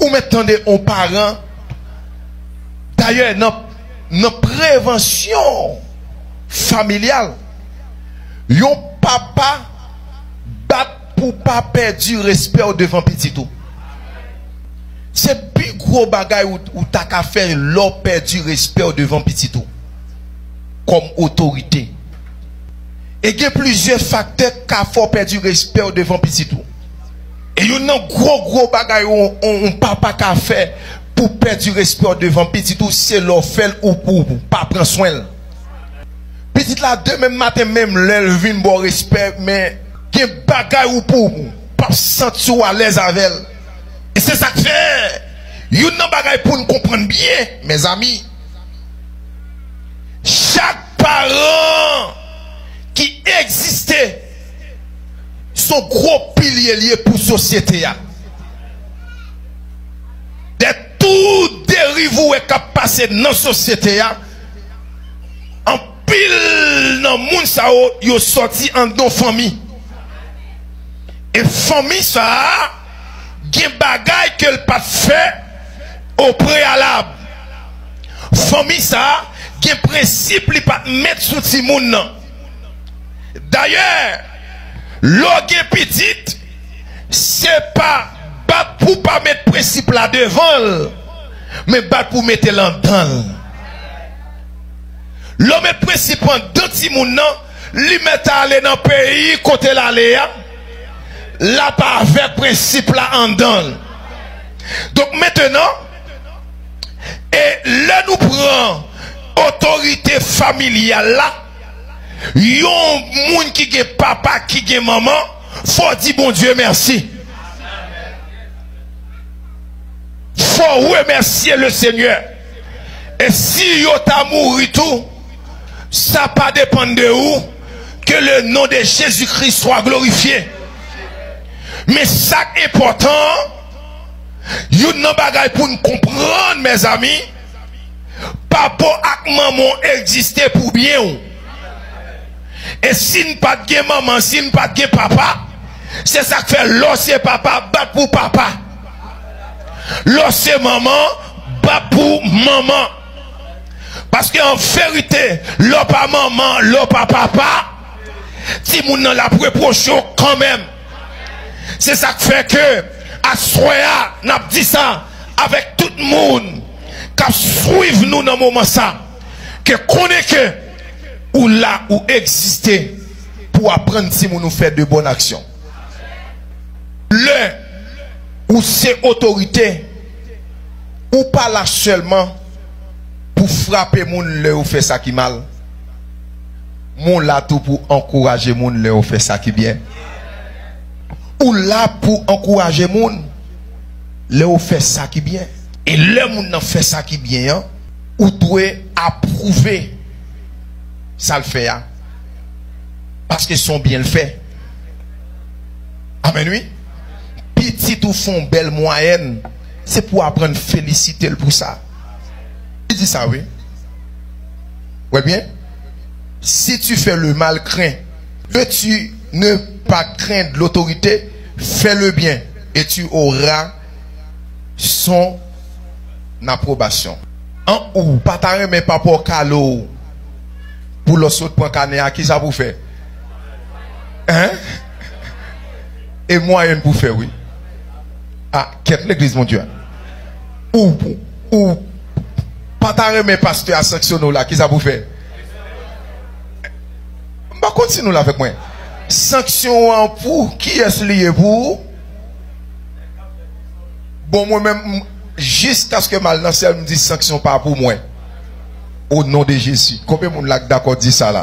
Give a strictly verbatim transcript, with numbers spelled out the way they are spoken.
Ou mèt tande yon paran. Dayè, nan, nan prevansyon familyal, yon papa bat pou pa pèdi respè w devan pitit ou. Se pi gwo bagay ou, ou ta ka fè lè w pèdi respè w devan pitit ou kòm otorite. E gen plizyè faktè k ka fè w pèdi respè w devan pitit ou. E youn nan gwo, gwo bagay yon, yon, yon papa ka fè pou pèdi respè w devan pitit ou, se lè w fè l ou, ou pa pran swen l. Pitit la, demen maten, menm lè l vin ba w respè, men gen bagay ou pou, ou p ap santi w alèz avè l. E se sa k fè, youn nan bagay pou n konprann byen, mezanmi, chak paran ki egziste, se yon gwo pilye l ye pou sosyete a. De tout deriv ou wè k ap pase nan sosyete a, anpil nan moun sa yo, yo sòti anndan fanmi. E fanmi sa a, gen bagay ke l pa t fè o preyalab. Fanmi sa a, gen prensip li pa t met sou timoun nan. Dayè, lè w gen pitit, se pa bat pou pa met prensip la devan l, men bat pou mete l anndan l. Lè w met prensip anndan timoun nan, li mèt ale nan peyi kote l ale a, l ap avèk prensip la anndan l. Donk, mentenan, e lè nou pran otorite familyal la, yon moun ki gen papa, ki gen manman, fò w di Bondye mèsi. Fò w remèsye le Senyè. E si yo ta mouri tou, sa pa depann de ou, que le nom de Jésus-Christ soit glorifié. Men sa k enpòtan, youn nan bagay pou n konprann, mezanmi, papa w ak manman w egziste pou byen w. E si n pa t gen manman, si n pa t gen papa, se sa k fè lè w se papa, bat pou papa. Lè w se manman, bat pou manman. Paske an verite, lè w pa manman, lè w pa papa, timoun nan l ap repwoche w kanmenm. Se sa k fè ke aswè a, n ap di sa avèk tout moun k ap swiv nou nan moman sa, ke konnen ke ou la, ou egziste pou aprann timoun ou fè de bòn aksyon. Lè ou se otorite, ou pa la sèlman pou frape moun lè yo fè sa ki mal, men w la tou pou ankouraje moun lè yo fè sa ki byen. Ou la pou ankouraje moun lè yo fè sa ki byen. E lè moun nan fè sa ki byen an, ou dwe apwouve sa l fè a. Paske se yon byen l fè. Amèn, wi. Pitit ou fè yon bèl mwayèn, se pou w aprann felisite l pou sa. Li di sa, wi. Wè byen? Si tu fais le mal, crains. Veux-tu ne pas craindre l'autorité? Fais le bien et tu auras son approbation. An, ou pa ta renmen papa w kale w pou lè w sot pran kanè a, kisa pou w fè? Hein? E mwayèn pou w fè, wi. A, kèt legliz Bondye a. Ou, ou pa ta renmen pastè a sanksyone w la, kisa pou w fè? M pa konn si nou la avèk mwen. Sanksyon an pou kiyès li ye, pou ou? Bon, mwen menm, m, jiskaske m al nan syèl, m di sanksyon pa pou mwen. O non de Jezi. Konbyen moun la k dakò di sa la?